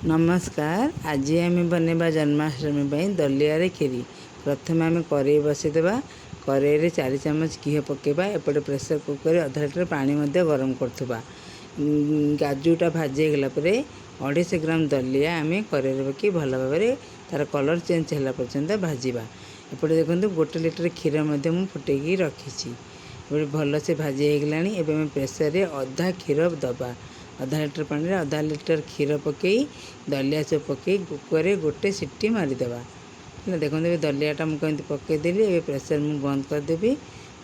ନମସ୍କାର, ଆଜି ଆମେ ବନେଇବା ଜନ୍ମାଷ୍ଟମୀ ପାଇଁ ଦଲିଆରେ କ୍ଷୀରି। ପ୍ରଥମେ ଆମେ କରେଇ ବସାଇଦେବା। କରେଇରେ 4 ଚାମଚ ଘିଅ ପକାଇବା। ଏପଟେ ପ୍ରେସର କୁକରରେ ଅଧ ଲିଟର ପାଣି ମଧ୍ୟ ଗରମ କରୁଥିବା। କାଜୁଟା ଭାଜି ହେଇଗଲା ପରେ 250 ଗ୍ରାମ ଦଲିଆ ଆମେ କରେଇରେ ପକାଇ ଭଲ ଭାବରେ ତା'ର କଲର୍ ଚେଞ୍ଜ ହେଲା ପର୍ଯ୍ୟନ୍ତ ଭାଜିବା। ଏପଟେ ଦେଖନ୍ତୁ, 1 ଲିଟର କ୍ଷୀର ମଧ୍ୟ ମୁଁ ଫୁଟେଇକି ରଖିଛି। ଏବେ ଭଲସେ ଭାଜି ହେଇଗଲାଣି। ଏବେ ଆମେ ପ୍ରେସରରେ ଅଧା କ୍ଷୀର ଦେବା। ଅଧା ଲିଟର ପାଣିରେ ଅଧା ଲିଟର କ୍ଷୀର ପକାଇ, ଦଲିଆ ସବୁ ପକାଇ କୁକରରେ ଗୋଟେ ସିଟି ମାରିଦେବା। ହେଲା, ଦେଖନ୍ତୁ, ଏବେ ଦଲିଆଟା ମୁଁ କେମିତି ପକାଇଦେଲି। ଏବେ ପ୍ରେସର ମୁଁ ବନ୍ଦ କରିଦେବି।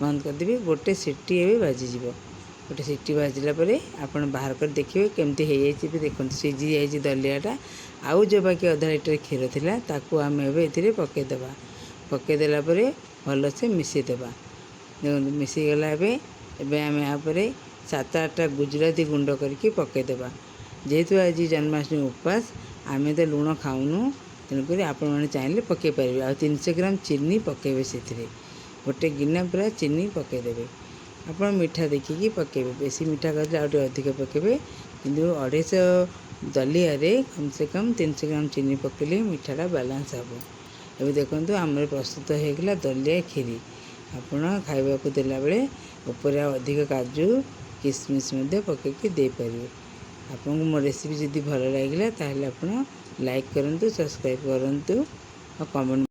ବନ୍ଦ କରିଦେବି, ଗୋଟେ ସିଟି ଏବେ ବାଜିଯିବ। ଗୋଟେ ସିଟି ବାଜିଲା ପରେ ଆପଣ ବାହାର କରି ଦେଖିବେ କେମିତି ହେଇଯାଇଛି। ବି ଦେଖନ୍ତୁ, ସିଝି ଯାଇଛି ଦଲିଆଟା। ଆଉ ଯେଉଁ ବାକି ଅଧା ଲିଟର କ୍ଷୀର ଥିଲା, ତାକୁ ଆମେ ଏବେ ଏଥିରେ ପକାଇଦେବା। ପକାଇଦେଲା ପରେ ଭଲସେ ମିଶାଇଦେବା। ଦେଖନ୍ତୁ, ମିଶିଗଲା ଏବେ। ଏବେ ଆମେ ୟା ପରେ ସାତ ଆଠଟା ଗୁଜୁରାତି ଗୁଣ୍ଡ କରିକି ପକାଇଦେବା। ଯେହେତୁ ଆଜି ଜନ୍ମାଷ୍ଟମୀ ଉପାସ, ଆମେ ତ ଲୁଣ ଖାଉନୁ, ତେଣୁକରି ଆପଣମାନେ ଚାହିଁଲେ ପକାଇ ପାରିବେ। ଆଉ 300 ଗ୍ରାମ ଚିନି ପକାଇବେ ସେଥିରେ। ଗୋଟେ ଗିନା ପୁରା ଚିନି ପକାଇଦେବେ। ଆପଣ ମିଠା ଦେଖିକି ପକାଇବେ। ବେଶୀ ମିଠା କରିଲେ ଆଉ ଟିକେ ଅଧିକ ପକାଇବେ। କିନ୍ତୁ 250 ଦଲିଆରେ କମ୍ ସେ କମ୍ 300 ଗ୍ରାମ ଚିନି ପକାଇଲେ ମିଠାଟା ବାଲାନ୍ସ ହେବ। ଏବେ ଦେଖନ୍ତୁ, ଆମର ପ୍ରସ୍ତୁତ ହେଇଗଲା ଦଲିଆ କ୍ଷୀରି। ଆପଣ ଖାଇବାକୁ ଦେଲାବେଳେ ଉପରେ ଆଉ ଅଧିକ କାଜୁ କିସମିସ୍ ମଧ୍ୟ ପକାଇକି ଦେଇପାରିବେ। ଆପଣଙ୍କୁ ମୋ ରେସିପି ଯଦି ଭଲ ଲାଗିଲା, ତାହେଲେ ଆପଣ ଲାଇକ୍ କରନ୍ତୁ, ସବସ୍କ୍ରାଇବ୍ କରନ୍ତୁ ଆଉ କମେଣ୍ଟ।